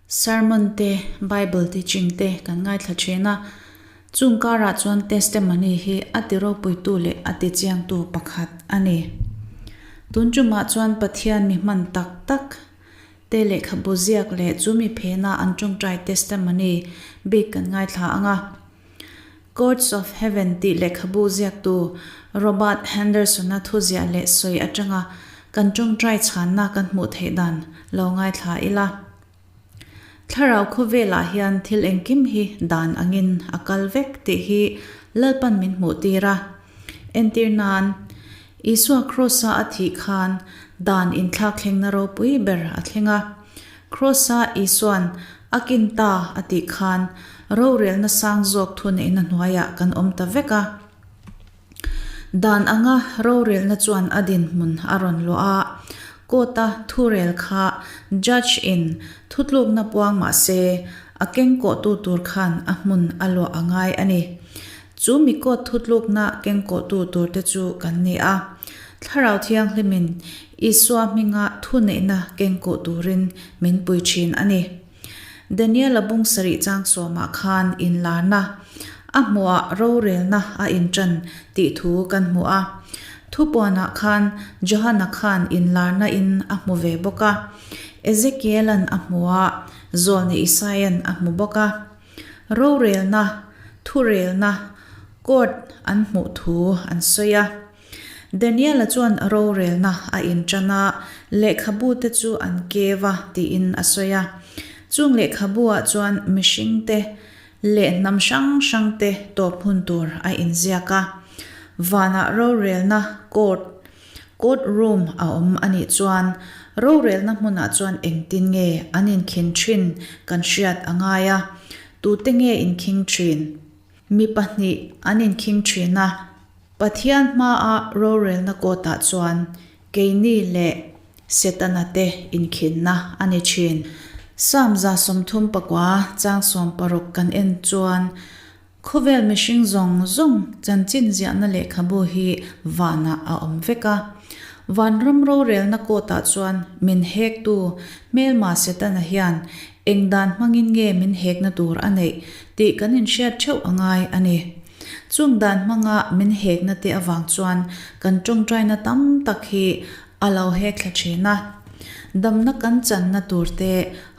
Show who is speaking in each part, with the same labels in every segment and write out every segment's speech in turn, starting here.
Speaker 1: Sermon te, Bible teaching te kan ngaithla thin a, chung karah chuan testimony hi a ti ropuitu leh a ti chiangtu pakhat a ni. Tun tumah chuan Pathian mi hman tak tak te lehkhabu ziak leh chu mi phena an tawngtai testimony bik kan ngaithla ang a. Courts of Heaven tih lehkhabu ziaktu Robert Henderson-a thuziah leh sawi atanga kan tawngtai chhanna kan hmuh theih dan lo ngaithla ila. Thlarau khawvelah hian thil engkim hi dan angin a kal vek tih hi Lalpan min hmuh tir a. Entir nan, Isua Kraws-a a thih khan dan inthlak thlengna ropui ber a thleng a. Kraws-a Isua'n a kin ta a tih khan rorelna sang zawk thuneihna hnuaiah kan awm ta vek a. Dan anga rorelna chuan a dinhmun a rawn luah a, court-a thurel kha judge in thutlukna puang mah se a kengkawhtu tur khan a hmun a luah a ngai a ni. Chu mi court thutlukna kengkawhtu tur te chu kan ni a, Thlarau Thianghlimin Isua hminga thuneihna kengkawh turin min pui thin a ni. Daniel-a bung sarih chang sawmah khan inlarna, a hmuhah rorelna a inṭan tih thu kan hmu a. Thupuanah khan Johana khan inlarna in a hmu ve bawk a. Ezekiel-a'n a hmu a, Zawlni Isaia'n a hmu bawk a. Rorelna, thurelna, court an hmuh thu an sawi a. Daniel-a chuan rorelna a inṭan a, lehkhabute chu an keu a tiin a sawi a. Chung lehkhabu-ah chuan mihringte leh hnam hrang hrangte tawp hun tur a inziak a. Vanah rorelna court, court room, a awm a nih chuan rorelna hmunah chuan engtin nge an inkhin ṭhin kan hriat a ngai a, tute nge inkhing ṭhin? Mi pahnih an inkhing ṭhin a. Pathian hmaa rorelna kawtah chuan keini leh Setana te inkhinna a ni ṭhin. Psalm 39 chang 60 kan en chuan khawvel mihring zawng zawng chanchin ziahna lehkhabu hi vanah a awm vek a. Vanram rorelna kawtah chuan min hektu hmelma Setana hian eng dan hmangin nge min hekna tur a neih tih kan inhriat theuh a ngai a ni. Chung dan hmanga min hekna te avang chuan kan tawngtaina tam tak hi a lo hek thla thin a. Damna kan channa tur te,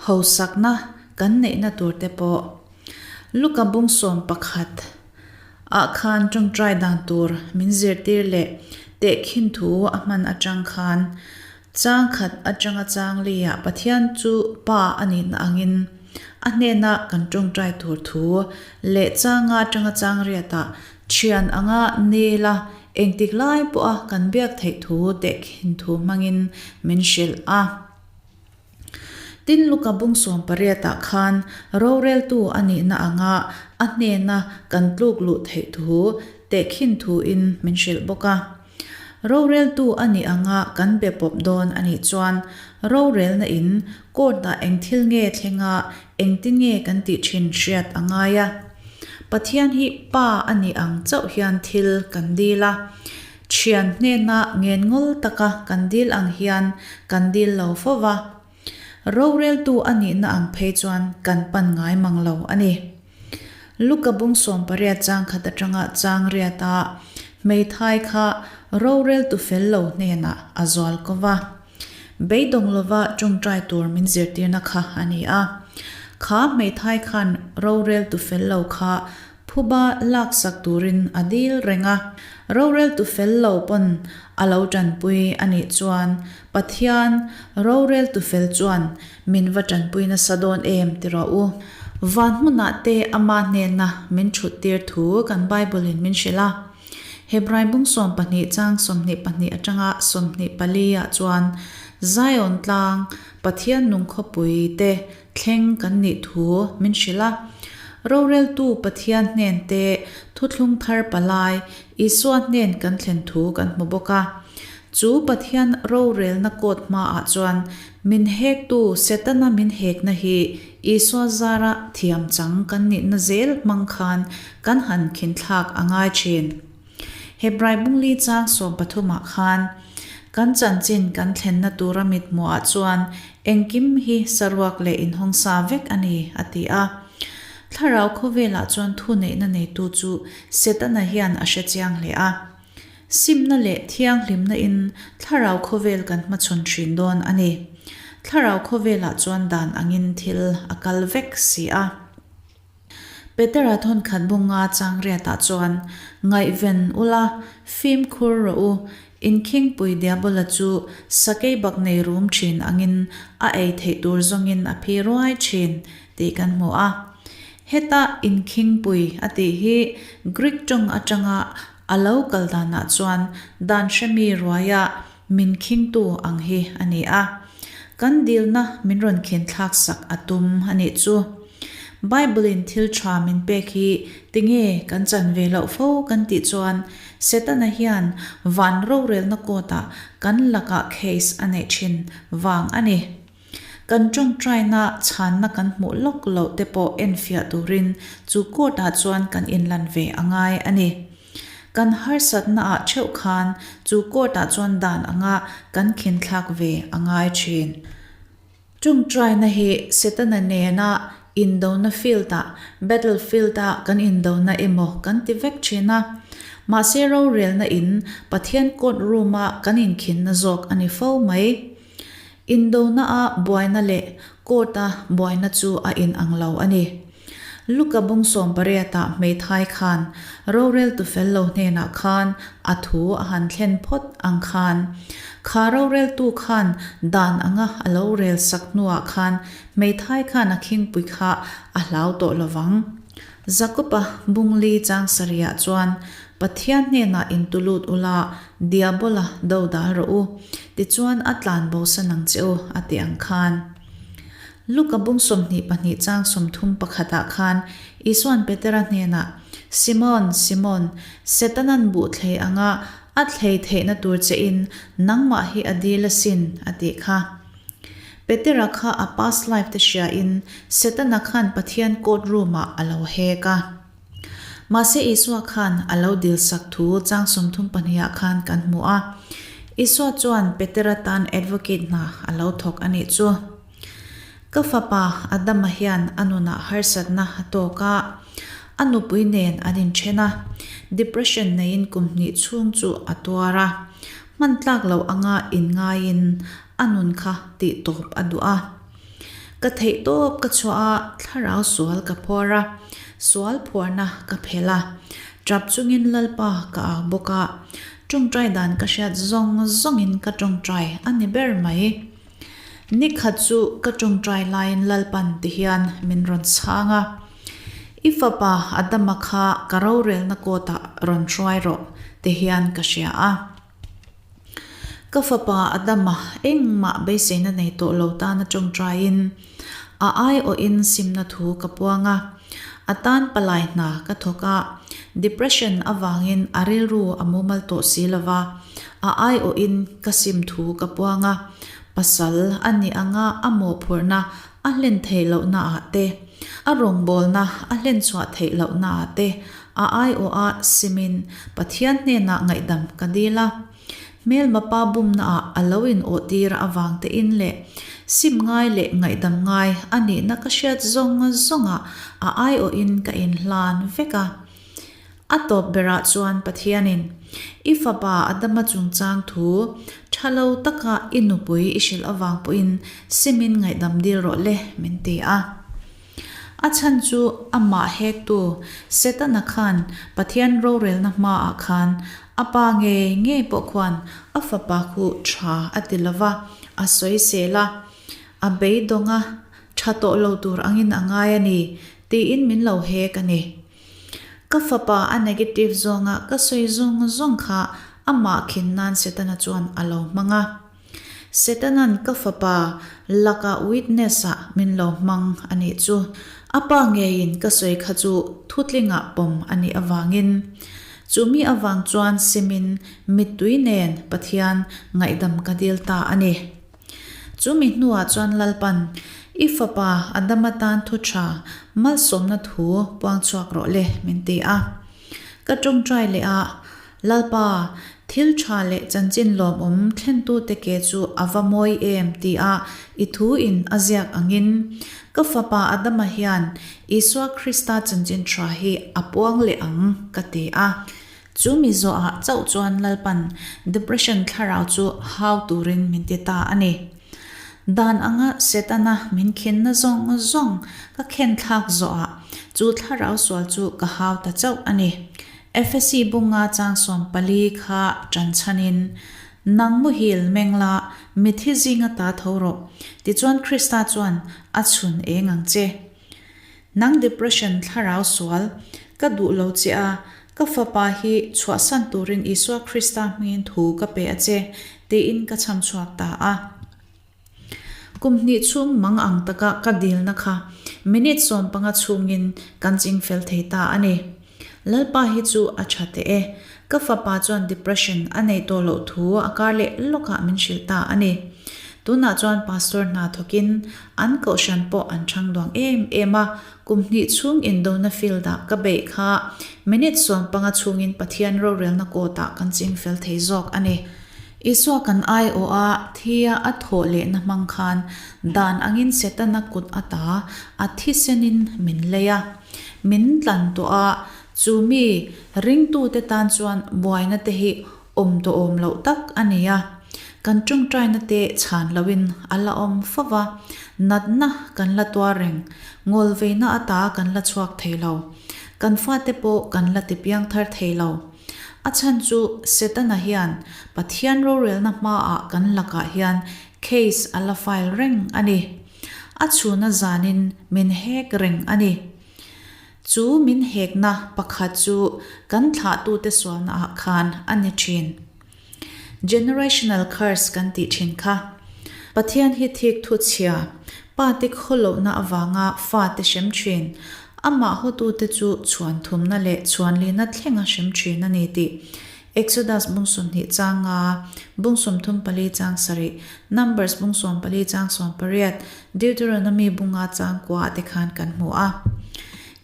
Speaker 1: hausakna kan neihna tur te pawh Luka bung 11 ah khan tawngtai dan tur min zirtir leh tehkhin thu a hman atang khan Chang khat atanga chang liah Pathian chu Pa a nihna angin a hnena kan tawngtai tur thu leh changa atanga chang riatah thian anga nela engtik lai pawha kan biak theih thu tehkhin thu hmangin min hrilh a. Tin Luka bung 18 ah khan roreltu a nihna anga a hnena kan tluk luh theih thu tehkhin thu in min hrilh bawk a. Roreltu a nih anga kan be pawp dawn a nih chuan rorelna in court ah eng thil nge thleng a, engtin nge kan tih thin hriat a ngai a. Pathian hi Pa a nih ang chauh hian thil kan dil a. Thian hnena ngen ngawl taka kan dil ang hian kan dil lo fo va. Roreltu a nihna ang phei chuan kan pan ngai mang lo a ni. Luka bung 18 chang khat atanga chang riata hmeithai kha roreltu fel lo hnenah a zual ko va. Beidawng lova tawngtai tur min zirtirna kha a ni a. Kha hmeithai khan roreltu fel lo kha phuba laksak turin a dil reng a. Roreltu fel lo pawn a lo tanpui a nih chuan Pathian roreltu fel chuan Min va tanpui nasa dawn em ti rawh u. Van hmunah te ama hnena min thut tir thu kan Bible in min hrilh a. Hebrai bung 12 chang 22 atanga 24 ah chuan Zion tlang Pathian nung khawpui te thleng kan nih thu min hrilh a. Roreltu Pathian hnen te thuthlung thar palai Isua hnen kan thlen thu kan hmu bawk a. Chu Pathian rorelna kawt hmaah chuan Min hektu Setana min hekna hi Isua zara thiam chang kan nihna zel hmang khan kan han khinthlak a ngai thin. Hebrai bungli chang 13 ah khan kan chanchin kan thlenna tura mithmuhah chuan Engkim hi saruak leh inhawng sa vek a ni, a ti a. Thlarau khawvelah chuan thuneihna neitu chu Setana hian a hre chiang hle a. Simna leh thianghlimna in thlarau khawvel kan hmachhawn thin dawn a ni. Thlarau khawvelah chuan dan angin thil a kal vek si a. Petera thawnkhat bunga changriatah chuan, Ngaihven ula, fimkhur rawh u, inkhingpui diabola chu sakei bak nei rum thin angin a ei theih tur zawngin a phi ruai thin, tih kan hmu a. Heta inkhingpui a tih hi Greek tawng atanga a lo kal danah chuan dan hremi ruaia min khingtu ang hi a ni a. Kan dilna min rawn khin thlak sak a tum a nih chu. Bible-in thil tha min pek hi tinge kan chan ve loh fo kan tih chuan Setana hian van rorelna court-ah kan lakah case a neih thin vang a ni. Kan tawngtaina chhanna kan hmuh lawk loh te pawh enfiah turin chu court-ah chuan kan inlan ve a ngai a ni. Kan harsatna ah theuh khan chu court ah chuan dan anga kan khin thlak ve a ngai thin. Tawngtaina hi Setana nena indona field ah, battle field ah kan indona emaw kan ti vek thin a. Mahse rorelna in Pathian court room a kan inkhinna zawk a ni fo mai. Indona a buaina leh court a buaina chu a inang lo a ni. Luka bung 18 ah hmeithai khan roreltu fel lo hnenah khan a thu a han thlen phawt ang khan, kha roreltu khan dan anga a lo rel sak hnuah khan hmeithai khan a khingpui kha a hlau tawh lovang. Jakob-a bung li chang sarihah chuan Pathian hnenah intulut ula Diabola do dal rawh u, tichuan a tlan bosan ang che u a ti ang khan. Luka bung 22 chang 31 ah khan Isuan Petera hnenah, Simon, Simon, Setanan buh thlei anga a thlei theihna tur che in nangmah hi a dil asin, a tih kha. Petera kha a past life te hria in Setana khan Pathian court room ah a lo hek a. Mahse Isua khan a lo dilsak thu chang 32 ah khan kan hmu a. Isua chuan Petera tan advocate hna a lo thawk a nih chu. Ka fapa Adama hian a nunah harsatna a tawk a, a nupui nen an inthen a, depression neiin kum hnih chhung chu a tuar a, hman tlak loh anga inngaiin a nun kha tihtawp a duh a. Ka theih tawp ka chhuah a, thlarau sual ka phuar a, sual phuarna ka phelh a, tap chungin Lalpa ka au bawk a, tawngtai dan ka hriat zawng zawngin ka tawngtai a ni ber mai. Ni khat chu ka tawngtai laiin Lalpan ti hian min rawn chhang a, I fapa Adama kha ka rorelna kawtah rawn hruai rawh ti hian ka hria a. Ka fapa Adama engmah beiseina nei tawh lo tana tawngtaiin a aiawhin simna thu ka puang a, a tan palai hna ka thawk a, depression avangin a rilru a mumal tawh si lova, a aiawhin ka sim thu ka puang a, pasal a nih anga a mawhphurhna a hlen theih lohnaah te, a rawngbawlna a hlen chhuah theih lohnaah te a aiawha simin Pathian hnenah ngaihdam ka dil a. Hmelma pa bumnaah a lo in awhtir avang te in leh sim ngai leh ngaihdam ngai a nihna ka hriat zawng zawngah a aiawhin ka inhlan vek a. A tawp berah chuan Pathianin, I fapa Adama chungchang thu tha lo taka i nupui i hrilh avang pawhin simin ngaihdam dil rawh le, min ti a. A chhan chu amah hektu Setana khan Pathian rorelna hmaah khan a pa ngei ngei pawh khuan a fapa khu tha a ti lo va, a sawisel a, a beidawng a, tha tawh lo tur angin a ngai a ni, tiin min lo hek a ni. Ka fapa a negative zawnga ka sawi zawng zawng kha amah khin nan Setana chuan a lo hmang a. Setanan ka fapa lakah witness ah min lo hmang a nih chu. A pa ngeiin ka sawi kha chu thutlingah pawm a nih avangin. Chumi avang chuan simin mittui nen Pathian ngaihdam ka dil ta a ni. Chumi hnuah chuan Lalpan, I fapa Adama tan thu tha malsawmna thu puang chhuak rawh le, min ti a. Ka tawngtai leh a, Lalpa, Thil tha leh chanchin lawmawm thlentute ke chu a va mawi em tia i thu in a ziak angin, ka fapa Adama hian Isua Krista chanchin tha hi a puang leh ang ka ti a. Chu mi zawhah chauh chuan Lalpan depression thlarau chu hau turin min ti ta a ni. Dan anga Setana min khinna zawng zawng ka khen thlak zawhah chu thlarau sual chu ka hau ta chauh a ni. Efesi bunga chang 14 kha ṭan chhanin, Nang muhil meng la, mithi zinga ta tho rawh. Tichuan Krista chuan a chhun eng ang che. Nang depression thlarau sual, ka duh lo che a, ka fapa hi chhuahsan turin Isua Krista hmingin thu ka pe a che, tiin ka chham chhuak ta a. Kum hnih chhung mang ang taka ka dilna kha minute 15 chhungin kan ching fel thei ta a ni. Lalpa hi chu a tha teh e. Ka fapa chuan depression a neih tawh loh thu a kar leh lawkah min hrilh ta a ni. Tunah chuan pastor hna thawkin an kohhran pawh an chhang duang em em a, kum hnih chhung indona field-ah ka beih kha minute 15 chhungin Pathian rorelna court-ah kan ching fel thei zawk a ni. Isua kan aiawh a, thia a thawh lehna hmang khan dan angin Setana kut ata a thisenin min lei a. Min tlan tawh a, chu mi ringtute tan chuan buaina te hi awm tawh awm loh tak a ni a. Kan tawngtaina te chhan loin a la awm fo va, natna kan la tuar reng, ngawlveina ata kan la chhuak thei lo. Kan fate pawh kan la ti piang thar thei lo. A chhan chu Setana hian Pathian rorelna hmaah kan lakah hian case a la file reng a ni. A chhuna zanin min hek reng a ni. Chu min hekna pakhat chu kan thlahtute sualnaah khan a ni thin. Generational curse kan tih thin kha. Pathian hi thik thu chhia, pa te khawlohna avanga fa te hrem thin, amah hawtute chu chhuan thumna leh chhuan lina thlenga hrem thin a ni tih Exodus bung 20 chang nga, bung 34 chang 7, Numbers bung 14 chang 18, Deuteronomy bunga chang kua te khan kan hmu a.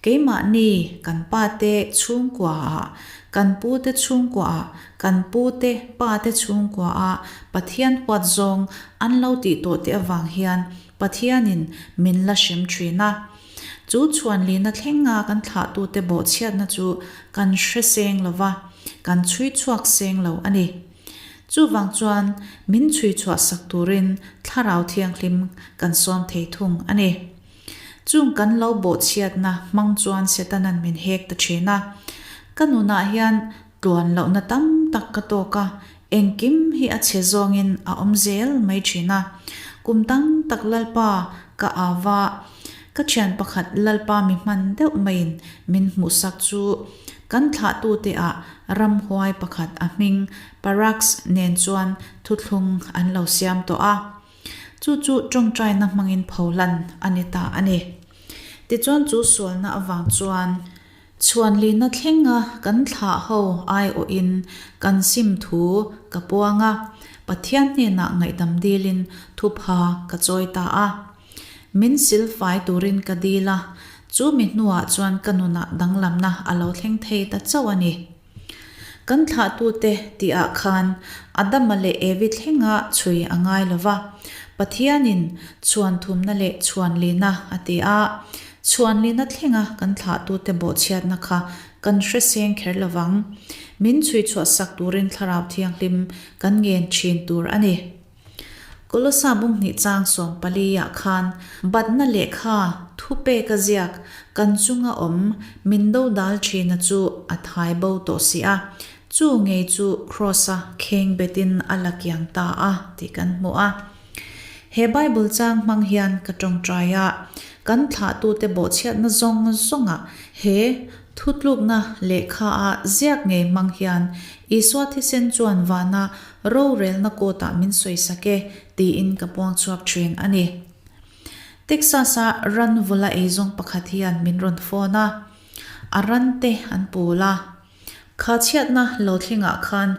Speaker 1: Keimahni kan pa te chhungkua ah, kan pu te chhungkua ah, kan pu te pa te chhungkua ah Pathian huat zawng an lo tih tawh te avang hian Pathianin min la hrem thin a. Chu chhuanlina thlenga kan thlahtute bawhchhiatna chu kan hre seng lo va, kan chhui chhuak seng lo a ni. Chuvang chuan min chhui chhuah sak turin Thlarau Thianghlim kan sawm thei thung a ni. Chung kan lo bawhchhiatna hmang chuan Setanan min hek ta thin a. Ka nunah hian tluan lohna tam tak ka tawk a, engkim hi a chhe zawngin a awm zel mai thin a. Kum tam tak Lalpa ka au a, ka thian pakhat Lalpa mi hman deuh maiin min hmuhsak chu kan thlahtute ah ramhuai pakhat a hming Parax nen chuan thuthlung an lo siam tawh a. Chu chu tawngtaina hmangin pholan a ni ta a ni. Tichuan chu sualna avang chuan chhuanlina thlenga kan thlah ho aiawhin kan sim thu ka puang a, Pathian hnenah ngaihdam dilin thupha ka chawi ta a. Min silfai turin ka dil a, chu mi hnuah chuan ka nunah danglamna a lo thleng thei ta chauh a ni. Kan thlahtute tihah khan Adama leh Evi thlenga chhui a ngai lo va, Pathianin chhuan thumna leh chhuan lina a ti a, chhuan lina thlenga kan thlahtute bawhchhiatna kha kan hre seng kher lo vang. Min chhui chhuahsak turin Thlarau Thianghlim kan ngen thin tur a ni. Kolosa bung hnih chang 14 ah khan batna lehkha thupek a ziak kan chunga awm min do dal thina chu a thai bo tawh si a, chu ngei chu Kross-a kheng betin a la kiang ta a tih kan hmu a. He Bible chang hmang hian ka tawngtai a, kan thlahtute bawhchhiatna zawng zawngah he thutlukna lehkha a ziak ngei hmang hian Isua thisen chuan vana Rorelna court-ah min sawisak e, tiin ka puang chhuak thin a ni. Texas-a ran vula eizawng pakhat hian min rawn phone a, a ran te an pul a. Kha chhiatna lo thlengah khan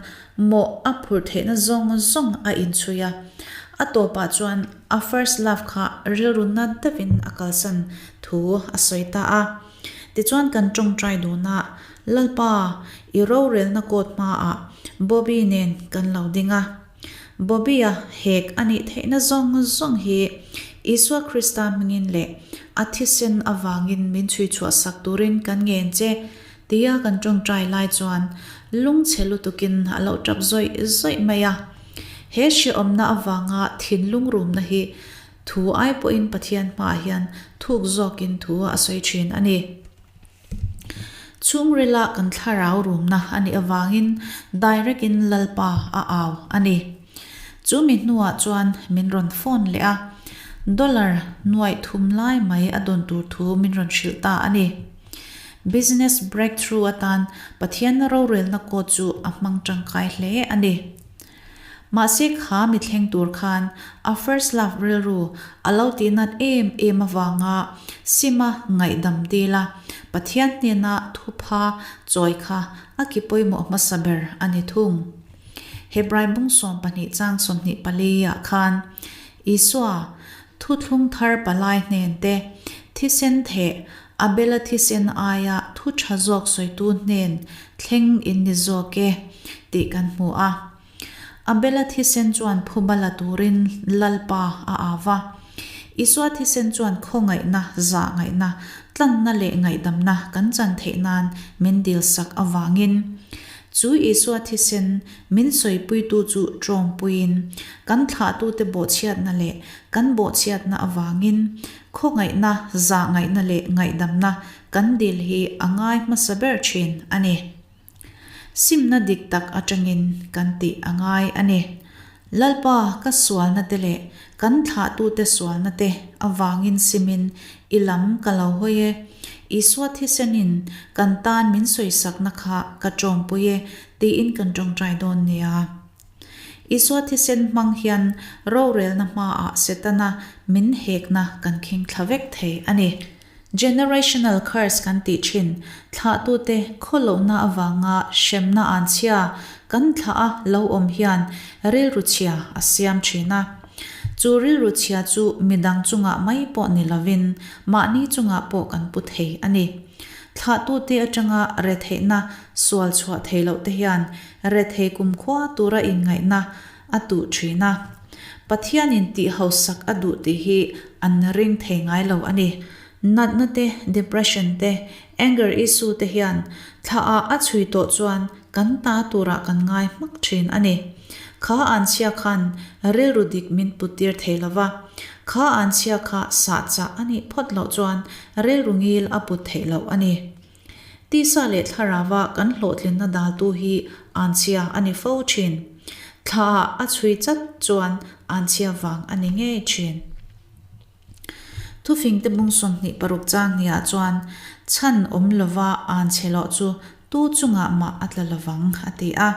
Speaker 1: mawh a phurh theihna zawng zawng a inchhui a. A tawpah chuan a first love kha rilru nat deuhin a kalsan thu a sawi ta a. Tichuan kan tawngtai dun a, Lalpa, i rorelna court hmaah Bobby nen kan lo ding a. Bobby-a hek a nih theihna zawng zawng hi Isua Krista hmingin leh a thisen avangin min chhui chhuahsak turin kan ngen che, tia kan tawngtai lai chuan lungchhe lutukin a lo tap zawih zawih mai a. He hrehawmna avanga thinlung rumna hi thu ai pawhin Pathian hmaah hian thuk zawkin thu a sawi thin a ni. Chhungrila kan thlarau rumna a nih avangin direct in Lalpa a au a ni. Chu mi hnuah chuan min rawn phone leh a, dollar nuaih thum lai mai a dawn tur thu min rawn hrilh ta a ni. Business breakthrough atan Pathianna rorelna code chu a hmang tangkai hle a ni. Mahse kha mi thleng tur khan a first love rilru a lo tih nat em em avanga Sima ngaihdam dil a, Pathian hnena thupha chawi kha a ki pawimawh hmasa ber a ni thung. Hebrai bung 12 chang 24 ah khan Isua thuthlung thar palai hnen te thisen theh Abela thisen aia thu tha zawk sawitu hnen thleng in ni zawk e tih kan hmu a. Abela thisen chuan phuba la turin Lalpa a au va. Isua thisen chuan khawngaihna, zahngaihna, tlanna leh ngaihdamna kan chan theih nan min dilsak avangin chu Isua thisen min sawipuitu chu tawngpuiin kan thlahtute bawhchhiatna leh kan bawhchhiatna avangin Khawngaihna, zahngaihna leh ngaihdamna kan dil hi a ngai hmasa ber thin a ni. Simna dik tak atangin kan tih a ngai a ni. Lalpa ka sualna te leh kan thlahtute sualna te avangin simin i lam ka lo hawi e. Isua thisenin kan tan min sawisakna kha ka tawmpui e tiin kan tawngtai dawn nia. Isua thisen hmang hian rorelna hmaah Setana min hekna kan khing thla vek thei a ni. Generational curse kan tih thin, thlahtute khawlohna avanga hremna anchhia kan thlah a lo awm hian rilru chhia a siam thin a. Chu rilru chhia chu midang chungah mai pawh ni lovin mahni chungah pawh kan pu thei a ni. Thlahtute atanga retheihna sual chhuah thei loh te hian Rethei kumkhua tura inngaihna a tuh thin a. Pathianin tih hausak a duh tih hi an ring thei ngai lo a ni. Natna te, depression te, anger issue te hian thla ah a chhui tawh chuan kan ta turah kan ngai hmak thin a ni. Kha anchhia khan rilru dik min put tir thei lo va. Kha anchhia kha sahchah a nih phawt loh chuan rilru ngil a put theih loh a ni. Tisa leh thlarauva kan hlawhtlinna daltu hi anchhia a ni fo thin. Thlaah a chhui chat chuan anchhia vang a ni ngei thin. Thufingte bung 26 chang hniah chuan chhan awm lova anchhe loh chu tu chungah mah a tla lovang a ti a.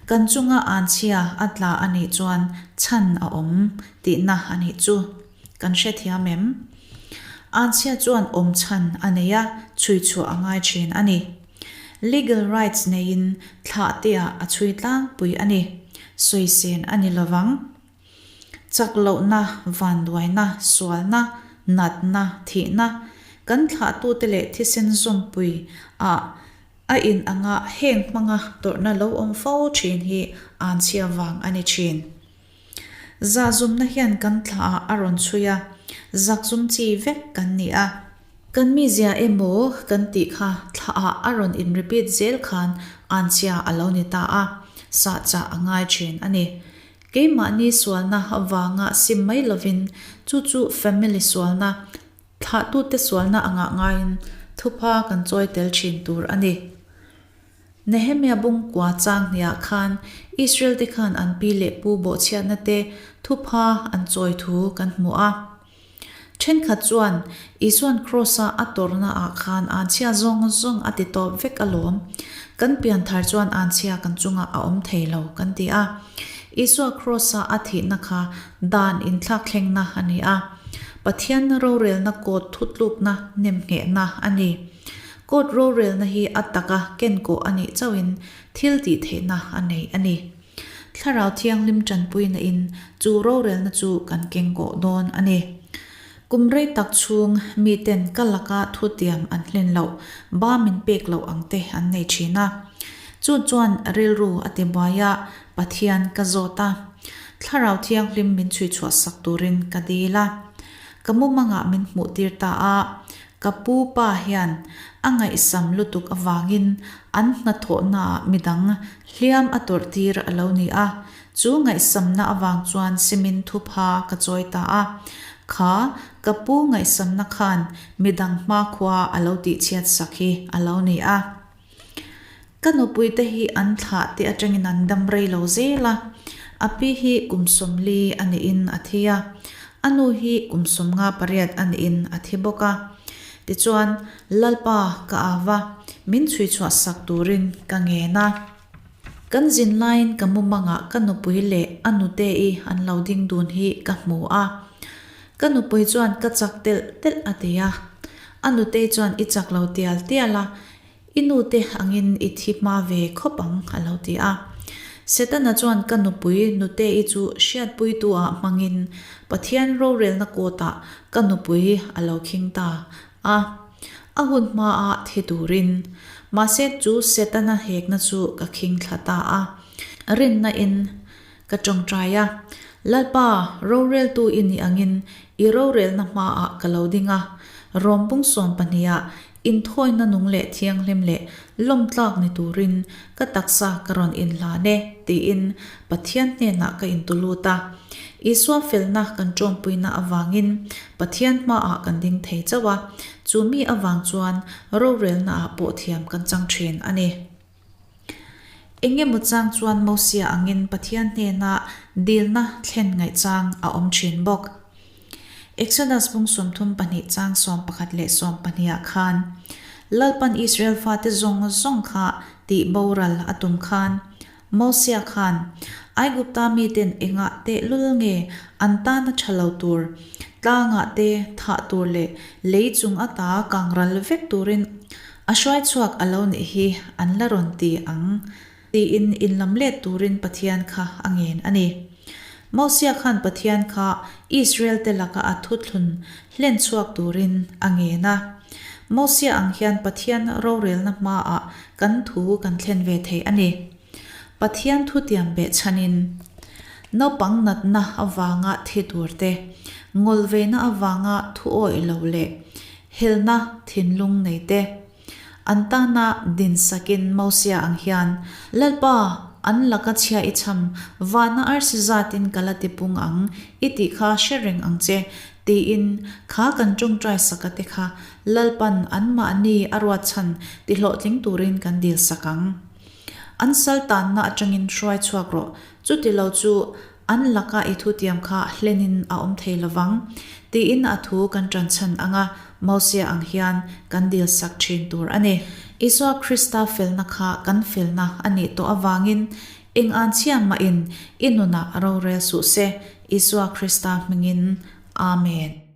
Speaker 1: Kan chunga anchhia a tla a nih chuan chhan a awm tihna a nih chu. Kan hrethiam em? Anchhia chuan awm chhan a nei a, chhui chhuah a ngai thin a ni. Legal rights neiin thlah teah a chhui tlangpui a ni. Sawisên a ni lovang. Chak lohna, vanduaina, sualna, natna, thihna, kan thlahtute leh thisen zawmpui ah A in anga heng hmanga tawrhna lo awm fo thin hi anchhia vang a ni thin. Zahzumna hian kan thla ah a rawn chhui a, zakzum chi vek kan ni a. Kan mizia emaw kan tih kha thla ah a rawn in repeat zel khan anchhia a lo ni ta a, sahchah a ngai thin a ni. Keimahni sualna avanga sim mai lovin chu chu family sualna Thlahtute sualna angah ngaiin thupha kan chawi tel thin tur a ni. Nehemia bungkua chang hniah khan Israel-te khan an pi leh pu bawhchhiatna te thupha an chawi thu kan hmu a. Thenkhat chuan Isua'n Kraws-a a tawrhna ah khan anchhia zawng zawng a ti tawp vek alawm. Kan pianthar chuan anchhia kan chungah a awm thei lo kan ti a. Isua Kraws-a a thihna kha dan inthlakthlengna a ni a. Pathian rorelna court thutlukna nemnghehna a ni. Court rorelna hi a taka kenkawh a nih chauhin thil tih theihna a nei a ni. Thlarau Thianghlim tanpuina in chu rorelna chu kan kengkawh dawn a ni. Kum rei tak chhung miten ka laka thutiam an hlen loh, ba min pek loh ang te an nei thin a. Chu chuan rilru a ti buai a, Pathian ka zawt a. Thlarau Thianghlim min chhui chhuah sak turin ka dil a. Ka mumangah min hmuh tir ta a, ka pu pa hian a ngaihsam lutuk avangin an hnathawhnaah midang hliam a tawrh tir a lo ni a. Chu ngaihsamna avang chuan simin thupha ka chawi ta a. Kha ka pu ngaihsamna khan midang hmakhua a lo tihchhiat sak hi a lo ni a. Ka nupuite hi an thlah te atangin an dam rei lo zel a, a pi hi kum 40 a niin a thi a, a nu hi kum 58 a niin a thi bawk a. Tichuan, Lalpa ka au va, min chhui chhuah sak turin ka ngen a. Kan zin laiin ka mumangah ka nupui leh a nute-i an lo ding dun hi ka hmu a. Ka nupui chuan ka chak telh telh a ti a. A nutei chuan i chak lo tial tial a, I nu te angin i thi hma ve khawp ang, a lo ti a. Setana chuan ka nupui Nute-i chu hriatpuitu ah hmangin Pathian rorelna kawtah ka nupui a lo khing ta a, a hun hmaah thi turin. Mahse chu Setana hekna chu ka khing thla ta a, rinna in ka tawngtai a. Lalpa, roreltu i nih angin i rorelna hmaah ka lo ding a, Rom bung 12 ah Inthawina nung leh thianghlim leh lawmtlak ni turin ka taksa ka rawn inhlan e, tiin Pathian hnenah ka intulut a. Isua felna kan ṭawmpuina avangin Pathian hmaah kan ding thei chauh a, chu mi avang chuan rorelnaah pawh thiam kan chang ṭhin a ni. Eng emaw chang chuan Mosia angin Pathian hnena dilna thlen ngaihchang a awm ṭhin bawk. Exodus bung 32 chang 11 leh 12 ah khan, Lalpan Israel fate zawng zawng kha tih boral a tum khan, Mosia khan, Aigupta miten engah tehlul nge an tana ṭha lo tur, tlangah te thah tur leh lei chung ata kangral vek turin A hruai chhuak a lo nih hi an la rawn ti ang tiin inlam let turin Pathian kha a ngen a ni. Mosia khan Pathian kha Israel te laka a thuthlun hlen chhuak turin a ngen a. Mosia ang hian Pathian rorelna hmaah kan thu kan thlen ve thei a ni. Pathian thutiam behchhanin naupang natna avanga thi tur te, ngawlveina avanga thu awih lo leh Helna thinlung nei te. An tana din sakin Mosia ang hian, Lalpa, an laka chhia i cham, vana arsi zatin ka la tipung ang i tih kha hre reng ang che, tiin kha kan tawngtai saka te kha Lalpan anmahni a ruat chhan tihlawhtling turin kan dil sak ang. An sal tanna atangin hruai chhuak rawh, chuti lo chu An laka i thutiam kha hlenin a awm thei lovang, tiin a thu kan ṭan chhan anga Mosia ang hian kan dil sak ṭhin tur a ni. Isua Krista felna kha kan felna a nih tawh avangin eng an chhia mahin i nunah rorel suh se, Isua Krista hmingin. Amen.